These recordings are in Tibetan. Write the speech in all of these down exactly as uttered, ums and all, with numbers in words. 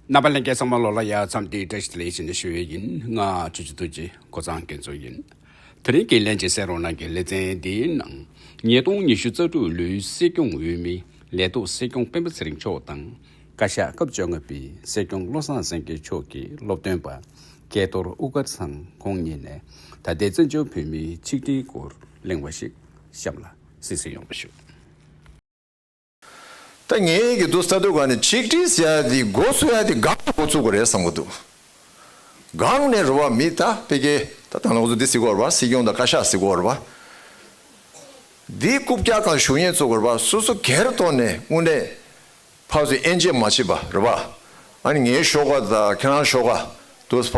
རྣམ་པ་ལྷན་རྒྱས་ཚང་མ་ལོ་ལ་ཡ་མཚམས་འདིའི་བཀྲ་ཤིས་བདེ་ལེགས་ཞེས་ནས་ཞུ་ཡས་ཡིན། ང་ཆུ་ཆུ་ཐུགས་རྗེ་ཀོ་ཚང་སྐལ་བཟང་ཡིན། དེ་རིང་གི་ལན་གཅིག་གསན་རོགས་གནང་གི་ལེ་ཚན་འདིའི་ནང་ཉིས་སྟོང་ཉི་ཤུ་རྩ་དྲུག་ལོའི་སྲིད་སྐྱོང་འོས་མི་ལས་ཐོག་སྲིད་སྐྱོང་སྤེན་པ་ཚེ་རིང་མཆོག་དང་། བཀའ་ཤག་སྐབས་བཅོ་ལྔ་པའི་སྲིད་སྐྱོང་བློ་བཟང་སེང་གེ་མཆོག་གི་སློབ་སྟོན་པ་སྐལ་རྡོར་དབུ་དཀར་ཚང་ཁོང་གཉིས་ནས་ད་ལྟའི་བཙན་བྱོལ་བོད་མིའི་ཆིག་སྒྲིལ་སྐོར་གླེང་བ་ཞིག་གཤམ་ལ་གསན་གཟིགས་ཡོང་བ་ཞུ། ད་ངས་ཀྱི་འདུག་ས་དུ་ག་ནས་ཆིག་སྒྲིལ་ཟེར་ཡ་དེ་འགོ་ཚུགས་ཡ་དེ་སྒང་ནས་འགོ་ཚུགས་དགོས་རེད་བསམ་གི་འདུག་སྒང་ནས་རེད་བ། མི་ད་ཕ་གི་ད་ད་ནང་ཚོ་འདི་ཟེར་གོ་རེད་བ། སྲིད་སྐྱོང་དང་བཀའ་ཤག་ཟེར་གོ་རེད་བ། འདི་རྐུབ་བཀྱག་སྒང་བཞུགས་མཁན་ཚོ་གོ་རེད་བ། སོ་སོ་སྒེར་ཐོག་ནས་དངོས་གནས་ཕར་ཚུར་དབྱེ་འབྱེད་མ་བྱེད་པ་རེད་བ། ཨ་ནི་ངའི་ཤོག་ཁ་དང་ཁྱེད་རང་ཤོག་ཁ་དུས་ཕ་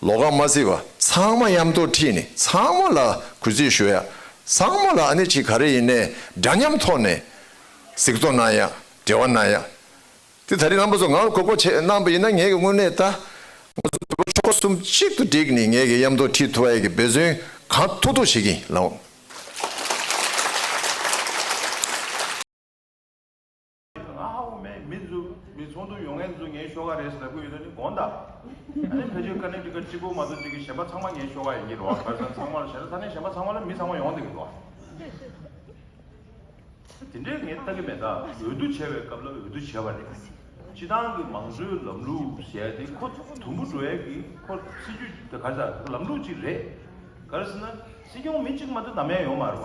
ལོགས་ཀ་མ་བརྩིས་པ་ཚང་མ་མཉམ་དུ་ཁྲིད་ནས་ཚང་མ་ལ་གུས་བརྩི་ཞུ་ཡ། ཚང་མ་ལ་ཨ་ནི་ཅིག་ག་རེ་ཡིན་ནའི་འདྲ་མཉམ་ཐོག་ནས་གཟིགས་རྟོག་གནང་ཡ། འབྲེལ་བ་གནང་ཡ། དེ་ད་རིང་རྣམ་པ་ཚོ་ང་ལ་གོ་སྐབས་བྱས་གནང་བ་ཡིན་ན་ངས་ཀྱི་དངོས་གནས་ད་ང་ཚོ་བོད་པ་ཆོལ་ཁ་གསུམ་གཅིག་ཏུ་བསྒྲིལ་ནས་ངས་ཀྱི་མཉམ་དུ་ཁྲིད་ཐུབ་ཡ་གི་འབད་བརྩོན་གང་ཐུབ་ཐུབ་བྱེད་ཀྱི་ཡིན་ལགས། ང་ཧ་གོ་མེད། མི་ཚོ་མི་ཚོགས་འདུ་ཡོང་མཁན་ཚོ་ངའི་ཤོག་ཁ་རེད་ཟེར་ལབ་ཀྱི་ཡོད་ན་ནི་དགོངས་དག་ཨ་ནི་ཕལ་ཆེར་ཀ་ནེ་ཊི་ཀཊ་གཅིག་པོ་མ་གཏོགས་གཅིག་གི་གཞན་པ་ཚང་མ་ངའི་ཤོག་ཁ་ཡིན་གྱི་རེད་བ། ག་རེ་ཟེར་ན་ཚང་མ་ལ་བྱས་ན་ས་གནས་གཞན་པ་ཚང་མ་ལ་མི་ཚང་མ་ཡོང་བསྡད་ཀྱི་རེད་བ། དེ་འདྲའི་ངས་ལྟ་གི་མེད། ད་འོས་བསྡུ་བྱས་པའི་སྐབས་ལ་འོས་བསྡུ་བྱས་པ་རེད། སྤྱི་བཏང་གི་མང་གཙོའི་ལམ་ལུགས་ཟེར་ཡ་དེ་ཁོ་དུམ་བུ་འགྲོ་ཡ་གི་ཁོ་སྲིད་ཇུས་དེ་ག་རེ་ཟེར་ལམ་ལུགས་གཅིག་རེད། ག་རེ་ཟེར་ན་སྲིད་སྐྱོང་མི་གཅིག་མ་གཏོགས་ནམ་ཡང་ཡོང་མ་རེད་བ།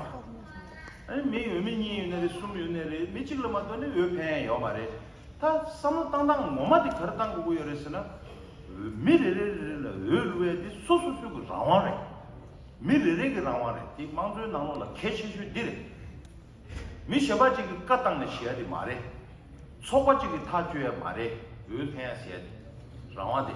ཨ་ནི་མི་འོས་མི་གཉིས་ཡོད་ནའི་རེད། གསུམ་ཡོད་ནའི་རེད། མི་གཅིག་ལ་མ་གཏོགས་ནི་འོས་འཕེན་ཡ་ཡོད་མ་རེད། ད་བསམ་བློ་བཏང་སྟངས་ངོ་མ་དེ་ག་རེ་བཏང་དགོས་ཀྱི་ཡོད་རེད་ཟེར་ན། མི་རེ་རེ་རེ་རེ་ལ་འོས་བླུག་ཡ་དེ་སོ་སོ་སོའི་གི་རང་དབང་རེད། མི་རེ་རེ་གི་རང་དབང་རེད། དེ་དམངས་གཙོའི་ནང་ལོགས་ལ་གལ་ཆེ་ཤོས་འདི་རེད། མི་གཞན་པ་གཅིག་གིས་བཀའ་བཏང་ནས་བྱེད་ཡ་དེ་མ་རེད། ཚོགས་པ་གཅིག་གིས་ཐག་གཅོད་ཡ་མ་རེད། འོས་འཕེན་ཡ་ཟེར་ཡ་དེ་རང་དབང་དེ།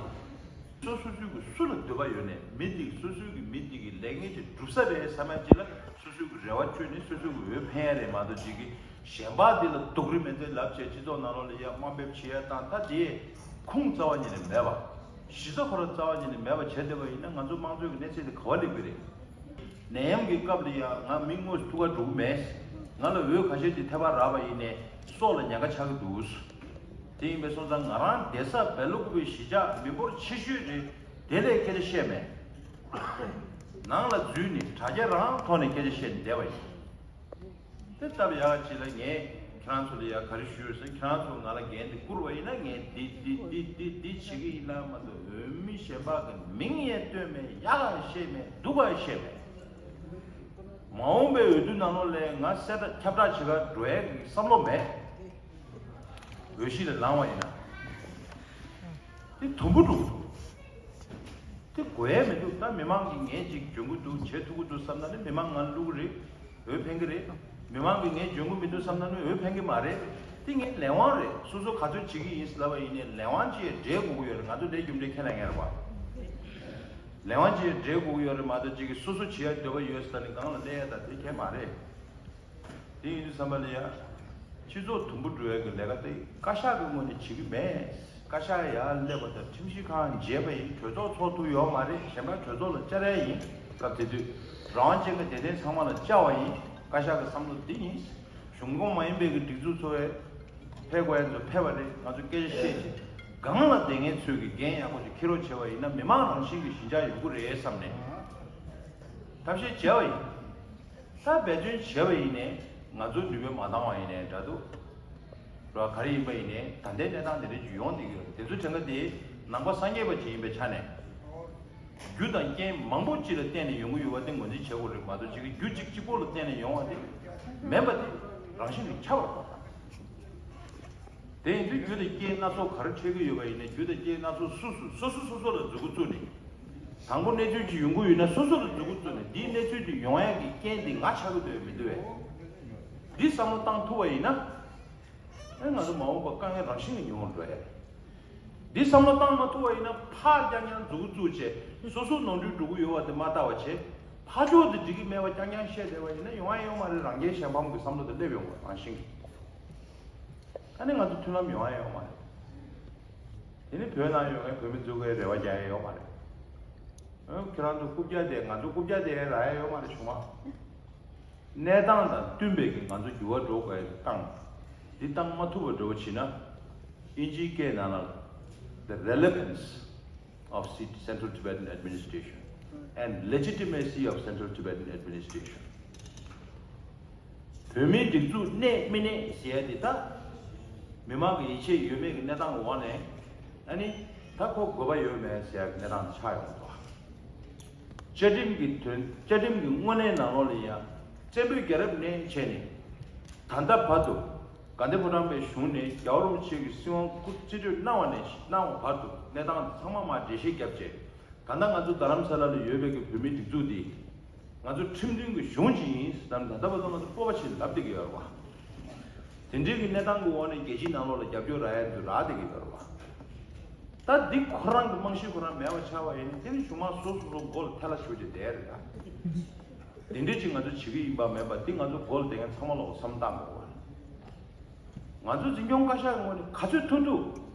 སོ་སོ་སོའི་གི་སུ་ལ་འདོད་པ་ཡོད་ནས་མི་དེ་གི་སོ་སོའི་གི་མི་དེ་གི་ལས་འགན་ཅིག་སྒྲུབ་ས་རེད་བསམ་ཡ་ཅིག་ལ་སོ་སོའི་གི་རེ་བ་བཅོལ་ནས་སོ་སོའི་གི་འོས་འཕེན་ཡ་རེད་མ་གཏོགས་གཅིག་གིས་གཞན་པ་དེ་ལ་སྡུག་རུས་མེད་ཚུལ་ལབ་བྱས་སྤྱི་ཚོགས་ནང་ལོགས་ལ་ཡ་དམའ་འབེབས་བྱེད་ཡ་བཏང་། ད་དེ་ཁུངས་རྩ་བ་ཉིད་ནས་མེད་པ། གཞི་རྩ་ཁོ་རང་རྩ་བ་ཉིད་ནས་མེད་པ་བྱས་བསྡད་པ་ཡིན་ན་ང་ཚོ་དམངས་གཙོའི་གི་གནས་ཚད་དེ་ག་པར་སླེབས་ཀྱི་རེད། ནད་ཡམས་ཀྱི་སྐབས་ལ་ཡང་ང་མི་དངོས་སུ་ཐུག་ག་འགྲོ་གི་མེད། ང་ལ་འོས་ཁ་ཤས་ཅིག་ཐེ་བ་རག་པ་ཡིན་ནའི་སྲོག་ལ་ཉེན་ཁ་ཆགས་ཀྱི་འདུག་དེ་ཡིན་པའི་སོང་ཙང་ང་རང་བསྡད་ས་སྦེལ་ཀོབ་པའི་གཞིས་ཆགས་མི་འབོར་ཆེ་ཤོས་རེད། དེ་ལས་སྐད་ཆ་བཤད་མེད། ནང་ལ་འཛུལ་ནས་དྲ་རྒྱ་རང་ཐོག་ནས་སྐད་ཆ་བཤད་ནས་བསྡད་པ་ཡིན། དེ་སྟབས་ཡག་ཅིག་ལ་ངས་ཁྱེད་རང་ཚོ་ལ་ཡ་ག་རེ་ཞུ་ཡོད་ཟེར། ཁྱེད་རང་ཚོ་ང་ལ་འགན་དེ་བསྐུར་བ་ཡིན་ན་ངས་འདི་འདི་འདི་འདི་འདི་བྱེད་ཀྱི་ཡིན་ལ་མ་གཏོགས་འོས་མི་གཞན་པ་གི་མིང་ཡང་བཏོན་མེད། ཡག་ག་བཤད་མེད། སྡུག་ག་བཤད་མེད། མ་འོངས་པའི་འོས་བསྡུ་ནང་ལོགས་ལ་ང་གསལ་བསྒྲགས་ཁྱབ་བསྒྲགས་བྱེད་ག་འགྲོ་ཡ་གི་བསམ་བློ་མེད། འོས་གཞི་ལ་ལངས་པ་ཡིན་ན། དེ་དུམ་བུ་འགྲོ་གི་འདུག་དེ་དགོས་ཡ་མི་འདུག་ད་མི་མང་གིས་ངས་ཅིག་འཇོན་གི་འདུག་བྱེད་ཐུབ་གི་འདུག་བསམ་ན་ནི་མི་མང་ང་བླུག་གི་རེད། འོས་འཕེན་གི་རེད། མི་མང་གིས་ངས་འཇོན་གི་མི་འདུག་བསམ་ན་ནི་འོས་འཕེན་གི་མ་རེད། དེ་ངའི་ལས་དབང་རེད། སོ་སོ་ག་ཚོད་བྱེད་ཀྱི་ཡིན་ལབ་པ་ཡིན་ནའི་ལས་དབང་ཅིག་འབྲེལ་དགོས་ཀྱི་ཡོད་རེད། ང་ཚོ་ལས་རྒྱུ་འབྲས་ཁས་ལེན་མཁན་རེད་པ། ལས་དབང་ཅིག་འབྲེལ་དགོས་ཀྱི་ཡོད་རེད་མ་གཏོགས་ཅིག་གིས་སོ་སོ་བྱེད་ཡ་འདོད་པ་ཡོད་ཟེར་ནས་སྒང་ལ་སླེབས་ཡ་ད་དེ་གལ་མ་རེད། དེ་ཡིན་དུས་ཙམ་པ་ལ་ཡ། སྤྱི་ཚོགས་དུམ་བུ་འགྲོ་ཡ་གི་ལས་ཀ་དེ་བཀའ་ཤག་གི་ངོས་ནས་བྱེད་ཀྱི་མེད། བཀའ་ཤག་ཡར་སླེབས་པ་དང་ཁྲིམས་ཞིབ་ཁང་མཇལ་བ་ཡིན། གྲོས་ཚོགས་ཚོགས་ཐུབ་ཡོད་མ་རེད། གཞན་པ་གྲོས་ཚོགས་ལ་བཅར་ཡ་ཡིན། སྐབས་དེ་དུས་རང་དབང་ཅན་གྱི་སྡེ་ཚན་ཚང་མ་ལ་བཅར་བ་ཡིན། བཀའ་ཤག་གི་བསམ་བློ་འདི་ཡིན། གཞུང་ཁོངས་མ་ཡིན་པའི་གི་སྒྲིག་འཛུགས་ཚོ་བས་ཕེབས་དགོས་ཡ་ཚོ་ཕེབས་པ་རེད། ང་ཚོ་སྐད་ཆ་བཤད་བྱས་སྒང་ལ་བསྡད་མཁན་ཚོས་གི་འགན་ཡག་པོ་ཅིག་འཁྱེར་རོགས་བྱས་པ་ཡིན་ན་མི་མང་རང་བཞིན་གྱི་ཞི་འཇགས་ཡོང་གི་རེད་བསམ་ནས་ཐབས་ཤེས་བྱས་པ་ཡིན། ད་འབད་བརྩོན་བྱས་པ་ཡིན་ནའི་ང་ཚོ་ནུས་པ་མ་འདང་བ་ཡིན་ནའི་འདྲ་འདུག་ར་ག་རེ་ཡིན་པ་ཡིན་ནའི་ད་ལྟའི་གནས་སྟངས་དེ་འདྲ་ཅིག་ཡོང་བསྡད་ཀྱི་ཡོད་རེད། དེ་ཚོའི་གྲངས་ཀ་དེ་ནང་པ་སངས་རྒྱས་པ་ཅིག་ཡིན་པའི་ཆ་ནས་རྒྱུ་དང་རྐྱེན་མང་པོ་ཅིག་ལ་བརྟེན་ནས་ཡོང་གི་ཡོད་པ་དེ་ངོས་འཛིན་བྱེད་དགོས་རེད་མ་གཏོགས་ཅིག་གི་རྒྱུ་གཅིག་གཅིག་པོ་ལ་བརྟེན་ནས་ཡོང་བ་དེ་མིན་པ་དེ་རང་བཞིན་གྱིས་ཁྱབ་པ་རེད། དེ་ཡིན་དུས་རྒྱུ་དང་རྐྱེན་སྣ་ཚོགས་ག་རེ་འཕྲད་ཀྱི་ཡོད་པ་ཡིན་ན་རྒྱུ་དང་རྐྱེན་སྣ་ཚོགས་སུ་སུ་སོ་སོ་སོ་སོ་ལ་མཛུབ་གུ་བཙུགས་ནས། དང་པོ་གནས་ཚུལ་ཅིག་ཡོང་གི་ཡོད་ན་སོ་སོ་ལ་མཛུབ་གུ་བཙུགས་ནས་འདིའི་གནས་ཚུལ་འདི་ཡོང་ཡག་གི་རྐྱེན་འདི་ང་ཆགས་ཀྱི་འདུག་མི་འདུག་བས། འདི་བསམ་བློ་བཏང་ཐུབ་པ་ཡིན་ན། ཨེ་ང་ཚོ་མ་འོངས་པ་དཀའ་ངལ་རང་བཞིན་གྱིས་ཉུང་བར་འགྲོ་ཡ། འདི་བསམ་བློ་བཏང་མ་ཐུབ་པ་ཡིན་ན་ཕར་རྐྱང་རྐྱང་མཛུབ་གུ་བཙུགས་བྱས་སོ་སོ་ནོར་འཁྲུལ་འགྲོ་གི་ཡོད་པ་དེ་མ་ལྟ་བ་བྱས། ཕར་ཕྱོགས་དེ་འགྲིག་གི་མེད་པ་རྐྱང་རྐྱང་བཤད་བསྡད་པ་ཡིན་ན་ཡོང་ཡ་ཡོད་མ་རེད། རང་རྒྱལ་གཞན་ཕམ་གྱི་བསམ་བློ་དེ་སླེབས་ཡོང་བ་རང་བཞིན་གྱིས། ཨ་ནི་ང་ཚོ་མཐུན་ལམ་ཡོང་ཡ་ཡོད་མ་རེད། དེ་ནི་བོད་ནང་ཡོད་མཁན་བོད་མི་ཚོ་གིས་རེ་བ་རྒྱག་ཡ་ཡོད་མ་རེད། ཨ་ཁྱེད་རང་ཚོ་རྐུབ་བཀྱག་དེ་ང་ཚོ་རྐུབ་བཀྱག་དེ་རག་ཡ་ཡོད་མ་རེད་བྱུང་བ། གནས་སྟངས་དང་བསྟུན་པའི་གི་ང་ཚོ་འགྱུར་བ་འགྲོ་དགོས་ཡ་བཏང་། འདི་བཏང་མ་ཐུབ་པ་འགྲོ་བ་བྱེད་ན། ཨིན་ཇིའི་སྐད་ནང་ལ། the relevance of Central Tibetan administration and legitimacy of Central Tibetan administration. བོད་མིའི་སྒྲིག་འཛུགས་གནས་མི་གནས་ཟེར་ཡ་དེ་ད་མི་མང་གི་ཡིད་ཆེས་ཡོད་མེད་ཀྱི་གནས་སྟངས་འོག་ནས་ཨ་ནི་ད་ཁོ་དགོས་པ་ཡོད་མེད་ཟེར་ཡ་གི་གནས་སྟངས་ཆགས་ཡོང་འདུག་བཅའ་ཁྲིམས་ཀྱི་དོན་བཅའ་ཁྲིམས་ཀྱི་དངོས་གནས་ནང་ལོགས་ལ་ཡང་བཙན་པོའི་རྒྱལ་རབས་ནས་བྱས་ནས་ད་ལྟ་བར་དུ་དགའ་ལྡན་ཕོ་བྲང་པའི་གཞུང་ནས་རྒྱལ་བ་རིན་པོ་ཆེ་གི་སྲིད་དབང་སྐུ་རྩིས་སྤྲོད་གནང་བ་ནས་གནང་བ་བར་དུ་གནས་སྟངས་ཚང་མ་མར་འགྲེལ་བཤད་བརྒྱབ་རྗེས། ད་ལྟ་ང་ཚོ་རྡ་རམ་ས་ལ་ལ་ཡོད་པའི་གི་བོད་མིའི་སྒྲིག་འཛུགས་འདི་ང་ཚོ་ཁྲིམས་མཐུན་གྱི་གཞུང་ཅིག་ཡིན་ཟེར་ནས་ད་ལྟ་བར་དུ་ང་ཚོ་སྤོབས་པ་ཆེ་ལབ་བསྡད་ཀྱི་ཡོད་རེད་བ། དེ་འདྲའི་གི་གནས་སྟངས་ཀྱི་འོག་ནས་རྒྱལ་སྤྱིའི་ནང་ལོགས་ལ་རྒྱབ་སྐྱོར་རག་ཡ་ཚོ་རག་བསྡད་ཀྱི་ཡོད་རེད་བ། ད་འདི་ཁོ་རང་གི་རྨང་གཞི་ཁོ་རང་མེད་པ་ཆགས་པ་ཡིན་ན་དེ་ནི་གཞུང་མང་སོ་སོ་སོ་མགོ་ལ་ཐལ་བ་ཞུ་བྱས་བསྡད་རེད་ད། དེ་འདྲའི་ཅིག་ང་ཚོ་བྱེད་ཀྱི་ཡིན་པ་མེད་པ་འདི་ང་ཚོ་མགོ་ལ་བསྡད་མཁན་ཚང་མ་ལོག་བསམ་བཏང་དགོས་བ། ང་ཚོ་འཛིན་སྐྱོང་བཀའ་ཤག་གི་ངོས་ནས་ག་ཚོད་ཐུབ་ཐུབ།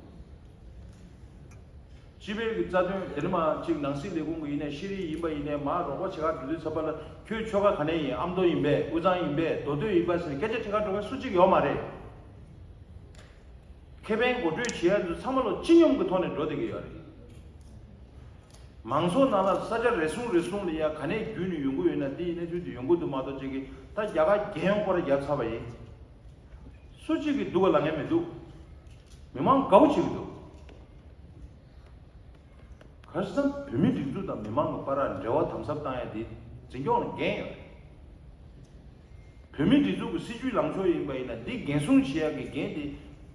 སྤྱི་པའི་གི་རྩ་དོན་དེ་ནི་མ་གཅིག་ནང་སྲིད་ལས་ཁུངས་ཀྱི་ཡིན་ནའི་ཤེས་རིག་ཡིན་པ་ཡིན་ནའི་མ་རོགས་པ་བྱེད་ག་འགྲོ་དུས་ཚོད་པ་ལ་ཁྱོད་ཆོལ་ཁ་ག་ནས་ཡིན་ཨ་མདོ་ཡིན་པས་དབུས་གཙང་ཡིན་པས་མདོ་སྟོད་ཡིན་པ་ཟེར་ནས་སྐད་ཆ་དྲི་ག་འགྲོ་མཁན་སུ་གཅིག་ཡོད་མ་རེད། ཁེ་ཕན་གོ་སྤྲོད་བྱེད་ཡ་ཚོ་ཚང་མ་ལོ་སྤྱི་སྙོམས་ཀྱི་ཐོག་ནས་འགྲོ་བསྡད་ཀྱི་ཡོད་རེད། མང་ཚོགས་ནང་ལ་ས་ཆ་རེ་ཟུང་རེ་ཟུང་ལ་ཡ་ག་ནས་བརྒྱུད་ནས་ཡོང་གི་ཡོད་ན་འདི་ཡིན་ན་ཚུལ་དུ་ཡོང་གི་འདུག་མ་གཏོགས་ཅིག་གིས་ད་རྒྱ་གར་རྒྱལ་ཡོངས་སྐོར་ར་བརྒྱབ་ཚར་བ་ཡིན། སུ་གཅིག་གིས་སྡུག་ག་ལ་ངེས་མི་འདུག་མི་མང་དགའ་བོ་བྱེད་ཀྱི་འདུག་ག་རེ་ཟེར་ན་བོད་མིའི་སྒྲིག་འཛུགས་དང་མི་མང་གི་བར་འབྲེལ་བ་དམ་ཟབ་བཏང་ཡ་དེ་འཛིན་སྐྱོང་ལ་འགན་ཡོད་རེད། བོད་མིའི་སྒྲིག་འཛུགས་ཀྱི་སྲིད་ཇུས་ལངས་ཕྱོགས་ཡིན་པ་ཡིན་ན་འདི་འགན་སྲུང་བྱེད་ཡ་གི་འགན་དེ་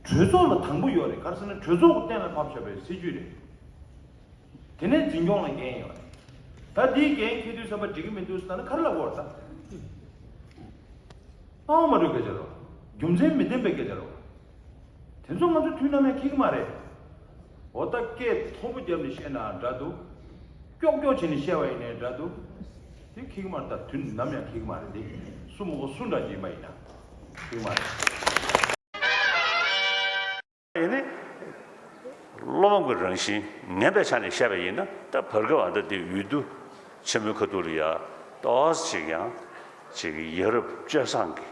གྲོས་ཚོགས་ལ་དང་པོ་ཡོད་རེད། ག་རེ་ཟེར་ན་གྲོས་ཚོགས་ཀྱི་གཏན་ལ་ཕབ་བཞག་པའི་སྲིད་ཇུས་རེད། དེ་ནས་འཛིན་སྐྱོང་ལ་འགན་ཡོད་རེད། ད་འདིའི་འགན་འཁྱེར་དུས་ཙམ་པ་འགྲིག་གི་མི་འདུག་ཟེར་ན་ག་རེ་ལབ་དགོས་རེད་ད། སྣང་བ་མ་འགྲོ་སྐད་ཆ་རེད། རྒྱུ་མཚན་མི་ལྡན་པའི་སྐད་ཆ་རེད། དེ་ཚོ་ང་ཚོ་དུས་ནམ་ཡང་འཁྱེར་གི་མ་རེད། འོ་ད་སྐད་མཐོན་པོ་བརྒྱབ་ནས་བཤད་ན་འདྲ་འདུག་ཀྱོག་ཀྱོག་བྱས་ནས་བཤད་པ་ཡིན་ནའི་འདྲ་འདུག་དེ་འཁྱེར་གི་མ་རེད། ད་དུས་ནམ་ཡང་འཁྱེར་གི་མ་རེད། དེ་སུ་མོ་གོ་སུ་འདྲ་ཅིག་ཡིན་པ་ཡིན་ན་འཁྱེར་གི་མ་རེད། ཡིན་ནའི་བློ་ཕམ་གྱི་རང་བཞིན་ངན་པའི་ཆ་ནས་བཤད་པ་ཡིན་ན་ད་བར་སྐབས་ཨ་ད་དེ་འོས་བསྡུ་ཆེན་མོའི་ཁ་ཐུག་ལ་ཡ་ཏོག་ཙམ་ཅིག་ཡང་ཅིག་ཡ་རབས་སྤྱོད་བཟང་གི་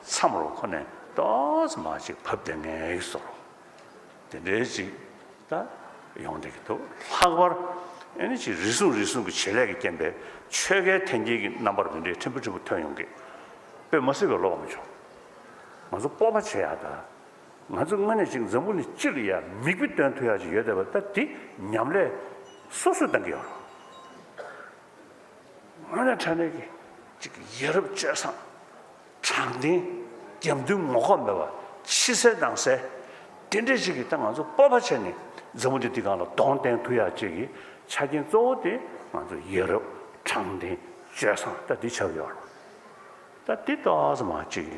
མཚམས་རུ་ཁོ་ནས་ཏོག་ཙམ་མ་ཅིག་བབས་བསྡད་མཁན་བཟོ་འདྲ་དེ་འདྲའི་ཅིག་ད་ཡོང་བསྡད་ཀྱི་འདུག་ལྷག་པར་ཨ་ནི་ཅིག་རེ་ཟུང་རེ་ཟུང་གི་བྱེད་ལས་ཀྱི་རྐྱེན་པས་ཆོལ་ཁའི་འཐེན་འཁྱེར་གྱི་རྣམ་པར་དེ་འདྲའི་ཕྲན་བུ་ཕྲན་བུ་ཐོན་ཡོང་གི་དཔེ་མ་སྲིད་པའི་བློ་ཕམ་བྱུང་། ང་ཚོ་སྤོབས་པ་བྱེད་ཡག་ད། ང་ཚོ་དངོས་གནས་ཅིག་འཛམ་བུ་གླིང་སྤྱི་ལ་ཡ་མིག་དཔེ་སྟོན་ཐུབ་ཡག་ཅིག་ཡོད་བསྡད་པ་ད་དེ་ཉམས་ལས་སོ་སོས་གཏང་གི་ཡོད་རེད། དངོས་གནས་དྲང་གནས་ཀྱི་ཅིག་ཡ་རབས་སྤྱོད་བཟང་། དྲང་བདེན། རྒྱབ་མདུན་ངོ་ལྐོག་མེད་པ། ཕྱི་གསལ་ནང་གསལ། དེ་འདྲས་ཅིག་གིས་ད་ང་ཚོ་སྤོབས་པ་བྱས་ནས་འཛམ་བུ་གླིང་འདི་སྒང་ལ་གདོང་བསྟན་ཐུབ་ཡག་ཅིག་གི་ཆ་རྐྱེན་གཙོ་བོ་དེ་ང་ཚོ་ཡ་རབས་དྲང་བདེན་སྤྱོད་བཟང་ད་འདི་ཆགས་ཡོད་རེད། ད་འདི་ཏོག་ཙམ་མ་ཅིག་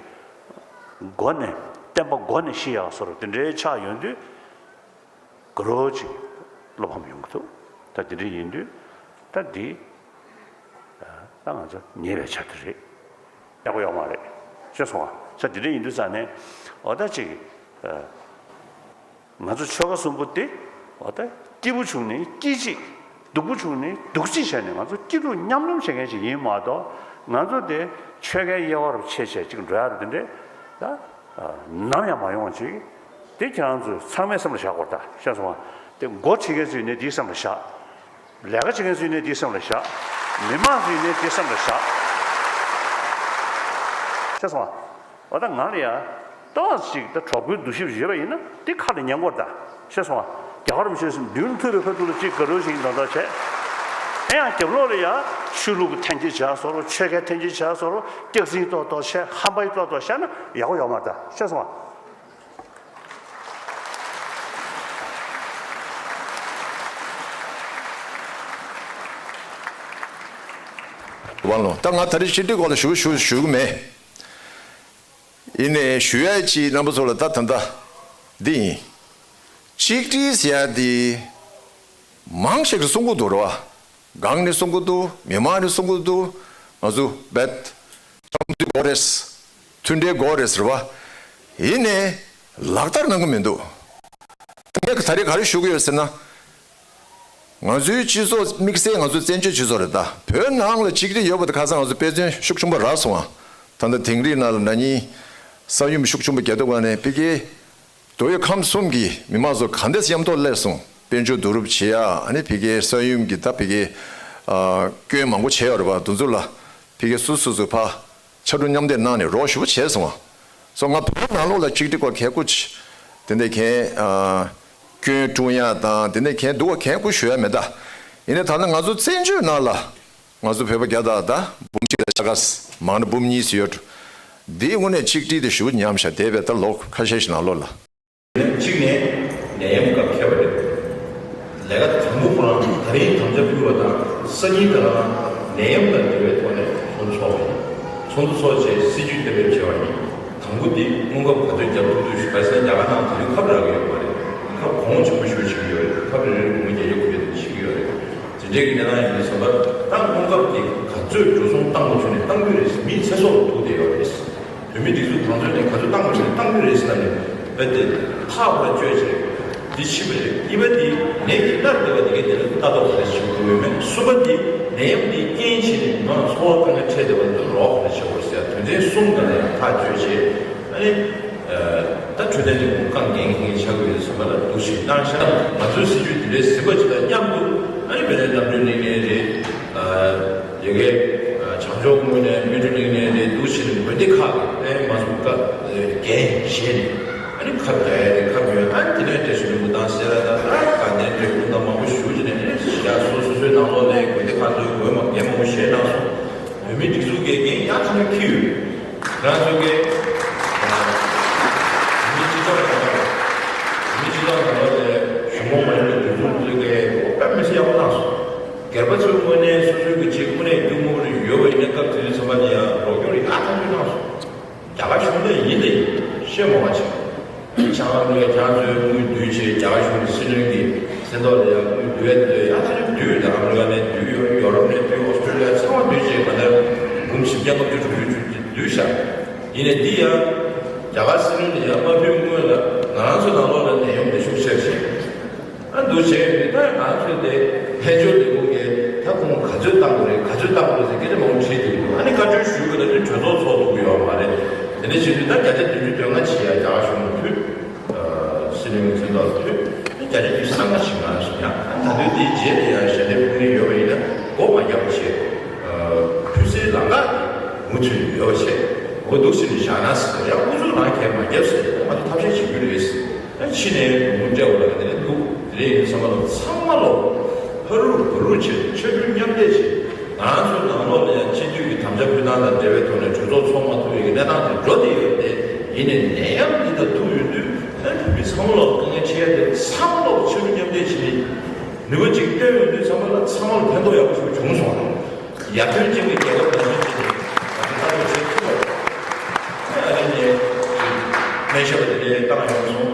སྒོ་ནས་བསྟན་པ་སྒོ་ནས་ཤི་ཡག་བཟོ་འདྲ་དེ་འདྲའི་ཆགས་ཡོང་དུས་དགའ་རབ་ཅིག་བློ་ཕམ་ཡོང་གི་འདུག་ད་དེ་འདྲ་ཡིན་དུས་ད་འདི་ད་ང་ཚོ་ཉེས་པའི་ཆ་དེ་རེད། ཡག་པོ་ཡོད་མ་རེད། ཤེས་སོང་ང་། ད་དེ་འདྲ་ཡིན་དུས་ཙང་ནས་འོ་ད་ཅིག་ང་ཚོ་ཆོལ་ཁ་གསུམ་པོ་དེ་འོ་ད་སྐྱིད་པོ་བྱུང་ནས་སྐྱིད་ཅིག་སྡུག་པོ་བྱུང་ནས་སྡུག་ཅིག་བྱས་ནས་ང་ཚོ་སྐྱིད་སྡུག་མཉམ་མྱོང་བྱེད་མཁན་ཞིག་ཡིན་མ་གཏོགས་ང་ཚོ་དེ་ཆོལ་ཁའི་དབྱེ་བ་རུ་ཕྱེ་བྱས་ཅིག་འགྲོ་ཡག་རུ་དེ་འདྲས་ད་ནམ་ཡང་མ་ཡོང་བ་ཅིག་དེ་ཁྱེད་རང་ཚོས་ཚང་མས་སེམས་ལ་བཞག་དགོས་རེད་ད། ཤེས་སོང་ང་། དེ་འགོ་ཁྲིད་མཁན་ཚོས་ནས་དེའི་སེམས་ལ་བཞག་ལས་ཀ་བྱེད་མཁན་ཚོས་ནས་དེའི་སེམས་ལ་བཞག་མི་མང་ཚོས་ནས་དེའི་སེམས་ལ་བཞག་ཤེས་སོང་ང་། འོ་ད་ང་ལ་ཡ་ཏོག་ཙམ་ཅིག་ད་གྲོགས་པོའི་འདུ་ཤེས་ཡོད་པ་ཡིན་ན་དེ་ཁ་ལ་ཉན་དགོས་རེད་ད། ཤེས་སོང་ང་། རྒྱ་གར་རིན་པོ་ཆེ་མདུན་ཐུག་པའི་ཁ་ཐུག་ལ་ཅིག་དགའ་རབ་ཞིག་འདོན་ཐག་བྱས། ཨེ་ཡང་རྒྱབ་ལོགས་ལ་ཡ་ཆོས་ལུགས་ཀྱི་འཐེན་འཁྱེར་བྱས་བཟོ་རུ་ཆོལ་ཁའི་འཐེན་འཁྱེར་བྱས་བཟོ་རུ་སྐྱག་རྫུན་ཏོག་ཏོག་བཤད་ཧམ་པ་ཏོག་ཏོག་བཤད་ན་ཡག་པོ་ཡོད་མ་རེད་ད། ཤེས་སོང་ང་། ཝང་ལུང་། ད་ང་ད་རེས་གཅིག་སྒྲིལ་སྐོར་ལ་ཞུ་ཞུ་ཞུ་གི་མེད། ཡིན་ནའི་ཞུ་ཡ་ཅིག་རྣམ་པ་ཚོ་ལ་ད་ད་ལྟ་འདི་ཡིན། གཅིག་སྒྲིལ་ཟེར་ཡ་འདི་མང་ཞིག་གིས་གསུང་གི་འདུག་རེད་བ། སྒང་ནས་གསུང་གི་འདུག་མི་མང་ནས་གསུང་གི་འདུག་ང་ཚོ་རྦད་འཆམ་མཐུན་དགོས་རེད། མཐུན་འབྲེལ་དགོས་རེད་ཟེར་བ། ཡིན་ནའི་ལག་བསྟར་གནང་གི་མི་འདུག་ངས་ད་རེས་ག་རེ་ཞུ་གི་ཡོད་ཟེར་ན། ང་ཚོའི་སྤྱི་ཚོགས་དམིགས་བསལ་ང་ཚོ་བཙན་བྱོལ་སྤྱི་ཚོགས་རེད་ད། བོད་ནང་ལ་གཅིག་སྒྲིལ་ཡོད་པ་དེ་ཁ་སང་ང་ཚོ་དཔེ་མཚོན་ཤུགས་ཆེན་པོ་རག་སོང་ང་། ད་ལྟ་དིང་རི་ནང་ལ་ན་ནིང་ས་ཡོམ་ཤུགས་ཆེན་པོ་རྒྱག་དུས་སྒང་ནས་ཕ་གིའི་ མདོ་དབུས་ཁམས་གསུམ་གྱི་མི་མང་ཚོ་ག་འདྲས་མཉམ་དུ་སླེབས་སོང་། དཔལ་འབྱོར་བསྡུ་རུབ་བྱེད་ཡ། ཨ་ནི་ཕ་གིའི་ས་ཡོམ་གྱི་ད་ཕ་གིའི་ཨ་སྐྱོན་མང་པོ་བྱས་ཡོད་རེད་པ། དེ་ཚོ་ལ་ཕ་གི་སོ་སོ་སོ་ཕར་ཕྱར་གྲུ་མཉམ་འདེགས་གནང་ནས་རོགས་ཞེ་པོ་བྱས་སོང་བ། སོ་ང་བོད་ནང་ལོགས་ལ་གཅིག་སྒྲིལ་སྐོར་གལ་ཁུ་ཆེ་དེ་འདྲ་མཁན་ཨ་སྐྱོན་དཀྲུག་ཡ་དང་དེ་འདྲ་མཁན་འདུག་པ་གལ་ཁུ་ཞུ་ཡ་མེད་ད། ཡིན་ནའི་ད་ལྟ་ང་ཚོ་བཙན་བྱོལ་ནང་ལ་ང་ཚོ་བོད་པ་བརྒྱ་དང་ད་འབུམ་གཅིག་དང་ཕྱེད་ཀ། མང་ན་འབུམ་གཉིས་ཙམ་ཡོད་འགྲོ། འདིའི་དངོས་གནས་གཅིག་སྒྲིལ་དེ་ཞེ་པོ་ཉམས་ཤག་འདས་པའི་ད་ལོ་ཁ་ཤས་ཤིག་ནང་ལོགས་ལ། གཅིག་ནས་ནད་ཡམས་སྐབས་འཁེལ་བ་རེད། ལས་ཀ་དང་པོ་ཁོ་རང་ད་རིང་དམ་བཅའ་ཕུལ་བ་དང་སང་ཉིན་ད་རང་ནད་ཡམས་དང་འབྲེལ་བའི་ཐོག་ནས་ཚོགས་འདུ་ཚོགས་པ་ཡིན། ཚོགས་འདུ་ཚོགས་རྗེས་སྲིད་ཇུས་གཏན་འབེབས་བྱས་པ་ཡིན། དང་པོ་འདི་སྔོན་ཁབ་ག་ཚོད་བརྒྱབ་ཐུབ་ཐུབ་ཞུ་བ་ཟེར་ན་རྒྱ་གར་ནང་དེ་རིང་ཁབ་རག་གི་ཡོད་མ་རེད། ཁབ་གོང་ཆེན་པོ་ཞེ་པོ་བྱེད་ཀྱི་ཡོད་རེད། ཁབ་རེ་རེ་སྒོར་མོ་བརྒྱད་ཅུ་དགུ་བརྒྱ་དེ་བྱེད་ཀྱི་ཡོད་རེད། དེ་འདྲའི་གི་གནས་སྟངས་ཡིན་པའི་བསམ་པ་ད་སྔོན་ཁབ་དེ་ག་ཚོད་འགྲོ་སོང་བཏང་དགོས་བྱུང་ནས་བཏང་གི་རེད། མིའི་ཚེ་སྲོག་ལ་ཐུག་བསྡད་ཡོད་རེད། བོད་མི་སྒྲིག་འཛུགས་གང་ཚོད་ནས་ག་ཚོད་བཏང་དགོས་བྱུང་ནས་བཏང་གི་རེད་ཟེར་ནས་རྦད་དེ་ཐག་པ་གཅོད་བྱས་འདི་ཕྱི་མ་རེད། གཉིས་པ་འདི་ནད་ཀྱིས་མནར་བསྡད་པ་འདི་གའི་དེ་ལ་ལྟ་རྟོག་ག་རེ་བྱེད་དགོས་ཡོད་མེད། གསུམ་པ་འདི་ནད་ཡམས་འདི་རྐྱེན་བྱས་ནས་མི་མང་འཚོ་བ་དཀའ་ངལ་འཕྲད་བསྡད་པ་འདི་རོགས་ག་རེ་བྱེད་དགོས་ཟེར་དོན་ཚན་གསུམ་སྒང་ལ་ཡང་ཐག་གཅོད་བྱས། ཨ་ནི། ད་འཕྲོད་བསྟེན་ལས་ཁུངས་རྐང་འགན་འཁྱེར་མཁན་ཆགས་དགོས་ཡོད་བསམ་པ་ལ་འདུག་ཞིག་གནང་ཤག་ང་ཚོའི་སྲིད་ཇུས་འདི་འདྲའི་ཟིན་པ་ཅིག་དང་མཉམ་དུ་ཨ་ནི་མི་རེ་རྣམ་གྲོལ་གླིང་ནས་རེད། ཡ་གི་བྱང་ཕྱོགས་ངོས་ནས་སྨིན་གྲོལ་གླིང་ནས་རེད། འདུག་ཞིག་ནས་མོན་སྡེ་ཁག་གི་ཨ་ནི་མ་སུམ་ཀ་འགན་བཞེས་ནས་ཨ་ནི་ཁབ་རྒྱག་ཡ་རེད། ཁབ་ཉོ་ཡ། ཨ་ནི་དེ་ནས་བཀྲ་ཤིས་ལྷུན་པོ་དང་སེ་ར་དང་ཨ་དགའ་ལྡན་འབྲས་སྤུངས་དང་མང་པོ་ཞུ་བྱས་ནས་ཨ་ནི་ཡ་སོ་སོ་སོའི་ནང་ལོགས་ལ་མོན་སྡེ་ཁག་ཚོའི་འགན་མང་པོ་བཞེས་གནང་སོང་། བོད་མིའི་སྒྲིག་འཛུགས་ཀྱི་འགན་ཡང་ཐག་ཉེ་འཁྱེར་ཡོད། ང་ཚོ་གིས་མི་སྤྱི་ཚོགས་ནང་ལ་མི་སྤྱི་ཚོགས་ནང་ལ་གཞུང་གོང་མ་ཡིན་པའི་འདུ་འཛོམས་ཚོགས་ཀྱི་དཔེ་མི་སྲིད་ཡག་པོ་གནང་སོང་། སྒེར་པ་ཚོའི་ངོས་ནས་སོ་སོའི་གི་ཅིག་དངོས་གནས་སྐྱོ་ངོ་རེ་ཡོད་པ་ཡིན་ན་སྐབས་དེ་དུས་ཚང་མ་ལ་ཡང་རོགས་སྐྱོར་ཡག་ཐག་ཆོད་གནང་སོང་། རྒྱ་གར་གཞུང་ལ་ཡིན་དེ་ཤེས་མ་བ་ཆེ། ཆང་ཨ་མི་རི་ཀ་ཁྱེད་རང་ཚོའི་དངུལ་བསྡུས་བྱས། རྒྱ་གར་གཞུང་གི་སྲིད་བློན་གྱི་སེམས་ཐོག་ལ་ཡང་དངུལ་བསྡུ་ཡ་དེ་ཚོ་ཡང་ཐག་ཆོད་བསྡུས་ཡོད། ད་ཨ་མི་རི་ཀ་ནས་བསྡུས་ཡོད། ཡོ་རོབ་ནས་བསྡུས། ཨོ་སི་ཀྲོ་ལི་ཡ་ཚང་མ་བསྡུས་བྱས་ག་ད་འབུམ་བཞི་བརྒྱ་ལྔ་བཅུ་དྲུག་ཅུ་བསྡུས་བཞག་ཡིན་ནའི་འདི་ཡང་རྒྱ་གར་སྲིད་བློན་ནས་ཡང་མ་ཕུལ་སྔོན་ལ་ང་རང་ཚོ་ནང་ལོགས་ལ་ནད་ཡམས་འདི་ཤུགས་ཆེར་ཕྱིན། ཨ་འདུག་བྱས་ཡོད་དུས་ད་ང་ཚོས་དེ་དཔལ་འབྱོར་ལས་ཁུངས་ཀྱིས་ད་ཁོང་ག་ཚོད་བཏང་དགོས་རེད། ག་ཚོད་བཏང་དགོས་རེད་ཟེར་སྐད་ཆ་མང་པོ་དྲིས་བསྡད་ཀྱི་འདུག་ཨ་ནི་བཀའ་འཁྲོལ་ཞུ་དགོས་ན་ནི་གྲོས་ཚོགས་ཚོགས་ཐུབ་ཀྱི་ཡོད་མ་རེད། དེ་འདྲ་བྱེད་དུས་ད་བརྒྱ་ཆ་བདུན་ཅུ་དོན་ལྔ་བྱེད་ཡ་རྒྱ་གར་གཞུང་ལ་ཕུལ། སྲིད་བློན་གྱི་མཚན་ཐོག་ལ་ཕུལ། བརྒྱ་ཆ་ཉི་ཤུ་རྩ་ལྔ་ཞིག་ང་སོང་ཡང་ད་དུང་དེའི་རྗེས་ལ་ཡང་ཞལ་འདེབས་ཕུལ་མཁན་ཡོད་པ་ཡིན་ན་སྒོ་མ་བརྒྱབ་པ་བྱས། ཕུལ་སའི་ལམ་ཁ་མུ་མཐུད་ཡོད་པ་བྱས། འོ་འདུག་སེ་ནས་བཞག་ན་ཟེར། ཡང་ཨུ་ཚུགས་རང་གིས་མ་བརྒྱབ་ཟེར། ང་ཚོ་ཐབས་ཤེས་བྱེད་རྒྱུ་རེད། ཕྱི་ནས་ལུང་སྤྲད་པ་ལ་དེ་ནས་འདུག་དེ་རེད། ཡིན་བསམ་པ་ལ་ཚང་མ་ལོག་ཕ་རུ་བུ་རུ་བྱས། ཕྱར་གྲུ་མཉམ་འདེགས་བྱས། ང་ཚོ་ནང་ལོགས་ལ་ཡང་སྤྱི་འཐུས་ཀྱི་དམ་བཅའ་ཕུལ་སྟངས་དང་འབྲེལ་བའི་ཐོག་ནས་གྲོས་ཚོགས་ཚོགས་མ་ཐུབ་པའི་གནས་སྟངས་དེ་འགྲོ་བསྡད་ཡོད་དེ། ཡིན་ནའི་ནད་ཡམས་འདི་དང་ཐུག་ཡོང་དུས་ཨ་བོད་མི་ཚང་མ་ལོག་དཀའ་ངལ་འཕྲད་ཡ་དེ་ཚང་མ་ལོག་ཕྱར་གྲུ་མཉམ་འདེགས་བྱས་ནས་ནུས་པ་གཅིག་བཏོན་ཡོང་དུས་ཚང་མ་ལ་ཚང་མ་ལ་ཕན་ཐོགས་ཡག་པོ་ཞིག་བྱུང་སོང་། ཡར་ཐོན་ཅན་གྱི་རྒྱལ་ཁབ་ནང་བཞིན་བྱས་ནས་ང་ཚོ་ལྟ་རྟོག་བྱེད་ཐུབ་པ་རེད། ཨ་ནི་ང་ཚོ་སྨན་ཞབས་དེ་འདྲའི་བཏང་ཡོང་སོང་།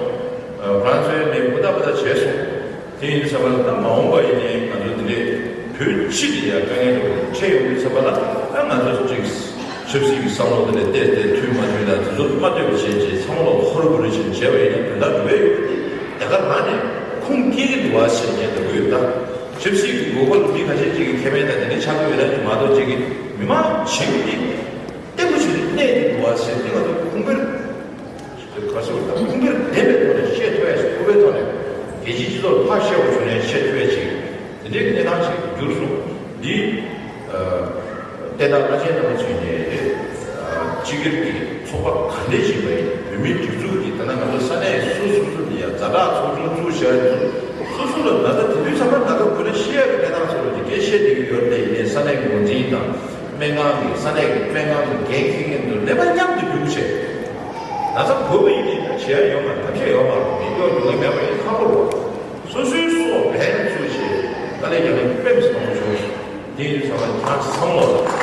ཨ་ང་ཚོའི་ནས་ཧུར་ཐག་པ་ཐག་བྱས་སོང་། དེ་ཡིན་དུས་ཙམ་པ་ལ་ད་མ་འོངས་པ་ཡིན་ནའི་ང་ཚོ་འདི་འདྲའི་བོད་སྤྱི་དེ་ཡང་དཀའ་ངལ་འདྲ་བོ་འཕྲད་ཡོང་དུས་ཙམ་པ་ལ་ཨ་ང་ཚོ་ཅིག་ཆབ་སྲིད་ཀྱི་བསམ་བློ་དེ་ལས་བལྟས་ཏེ་མཐུན་མ་མཐུན་དང་དེ་ཚོ་མ་ལྟོས་པ་བྱས་རྗེས་ཚང་མ་ལ་ཧོར་གུ་རུ་བྱས་བྱས་པ་ཡིན་ན་དོན་དག་འགྲུབ་ཡ་ཡོད་པ་དེ་རྒྱ་གར་ནང་ནས་ཁུངས་སྐྱེལ་གྱི་འདུག་བ་ཟེར་ངས་འདོད་ཀྱི་ཡོད། ད་ཆབ་སྲིད་ཀྱི་དགོས་མཁོ་ལ་མི་ཁ་ཤས་ཅིག་གིས་ཁེ་ཕན་དང་དེ་འདྲ་ཆགས་ཀྱི་ཡོད་ན་མ་གཏོགས་ཅིག་གིས་མི་མང་ཆེན་པོ་དེ་སྟེགས་བུ་ཞིག་ལ་གནས་ཀྱི་འདུག་བ་ཟེར་དེ་ང་ཚོ་ཁུངས་སྐྱེལ། ཁ་སོ་ད་ཁུངས་སྐྱེལ་ལྡན་པའི་ཐོག་ནས་བཤད་ཐུབ་ཡ་ཞིག་ཁུངས་སྐྱེལ་ཐོག་ནས་རྒྱལ་སྤྱིའི་སྤྱི་ཚོགས་ལ་ཕར་བཤད་པ་བྱུང་ནས་བཤད་ཐུབ་ཡ་ཅིག་དེ་འདྲའི་གནས་སྟངས་ཤིག་གྱུར་སོང་། འདི་བསྟན་བདག་བླ་ཆེན་རྣམ་པ་ཚོས་ནས་སྤྱི་སྒེར་གྱི་ཚོགས་པ་ག་འདྲས་ཡིན་པ་ཡིན། བོད་མིའི་སྒྲིག་འཛུགས་ཀྱི་ད་ལྟ་ང་ཚོ་ས་གནས་སོ་སོ་སོ་ལ་ཡ་ཛ་དྲག་ཚོགས་ཆུང་བཙུགས་བཞག་ཡ་ཚོ་སོ་སོ་ལ་ད་ལྟ་དེ་དུས་ཚང་མ་ད་ལྟ་དགོས་ན་བཤད་ཡ་གི་གནས་སྟངས་ཚོ་ལ་འདི་སྐད་བཤད་བསྡད་ཀྱི་ཡོད་རེད། དེ་ཡིན་ནའི་ས་གནས་ཀྱི་འགོ་འཛིན་དང་སྨན་ཁང་གི་ས་གནས་ཀྱི་སྨན་ཁང་གི་འགན་འཁྱེར་མཁན་ཚོ་ལས་པ་མཉམ་དུ་རྒྱུགས་བྱས། ད་ལྟ་བོད་པ་ཡིན་ནའི་བྱེད་ཡ་ཡོད་མ་རེད། ཐབས་ཤེས་ཡོད་མ་རེད། མི་སྐྱོ་རྒྱུ་ལས་མེད་པ་ཡིན་ཁག་པོ་རེད། སོ་སོའི་སྲོག་འབེན་ཚུལ་བྱས་དཀའ་ལས་རྒྱག་མཁན་དཔེ་མི་སྲིད་མང་པོ་བྱུང་སོང་། དེ་ཡིན་དུས་ཚང་མ་ཁྱེད་རང་བསམ་བློ་ལ་